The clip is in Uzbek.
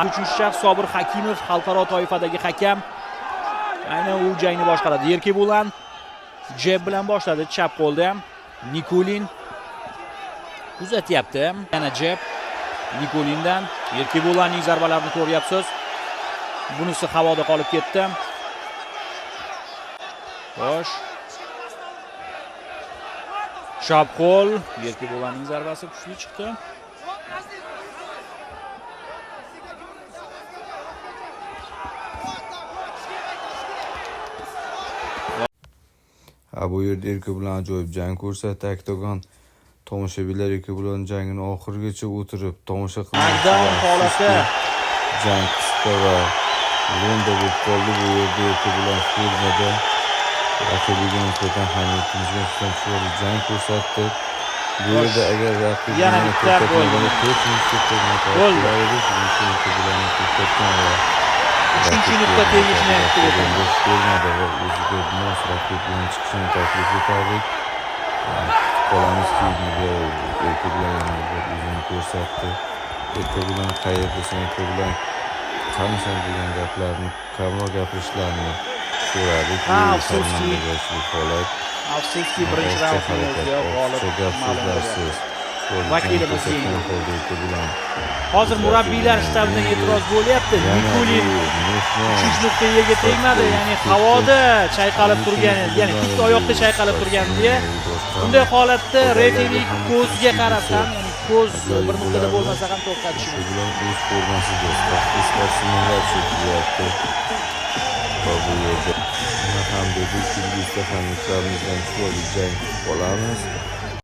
Uchinchi shaxs Sobir Hakimov, xalqaro toifadagi hakam. Aynan u jangni boshqaradi. Erkebulan jeb bilan boshladi, chap qo'lda ham. Nikulin kuzatyapti. Yana jeb Nikulindan. Erkebulanning zarbalarini ko'ryapsiz. Bunisi havoda qolib ketdi. Xo'sh. Chap qo'l, Erkebulanning zarbasi kuchli chiqdi. Ha, bu yerda Erkebulan ajoyib jang ko'rsatdi. Oktagon tomoshabinlar Erkebulan jangini oxirigacha o'tirib tomosha qilmoqchi. Knockdown holati. Jang qisqa va lo'nda bo'lib qoldi. Bu yerda Erkebulan formada raqibiga nisbatan hamyurtimizga nisbatan chiroyli jang ko'rsatdi. Bu yerda agar raqib Yana bitta bo'ldi. to'xtatmaganda 4-nuqta nokaut Bo'ldi. bo'lar edi. Shuning uchun Erkebulanni to'xtatgan va Uchinchi nuqta tegishini aytib o'taman. Ko'rmadi va o'ziga mos raqib bilan chiqishini taklif etardik. Kutib qolamiz, keyingi Erkebulan yana bir bor o'zini ko'rsatdi. Erkebulan qayerdasan, Erkebulan qanisan degan gaplarni kamroq gapirishlarini so'radik. Ha, Bu afsuski. sharmandagarchilik holat. Afsuski, birinchi Ortiqcha raundning harakat, o'ziyoq g'olib ortiqcha gap ma'lum bo'lyapti. so'zlarsiz chiroyli jang Vakilimiz ko'rsatgan yengdi. holda Erkebulan Hozir murabbiylar shtabidan e'tiroz bo'lyapti. Yana Nikulin bu mehmon uchinchi nuqta yerga tegmadi, ya'ni havoda chayqalib turgan edi, ya'ni bitta oyoqda chayqalib turgan deya. Bunday holatda referi ko'zga qarab ham, ya'ni ko'z bir nuqtada bo'lmasa ham to'xtatishi mumkin. Bilan o'z formasida sifatli sportsmenlar chekilyapti. Va bu yerda nima ham dedik, kelgusida hamyurtlarimizdan chiroyli jang kutib qolamiz.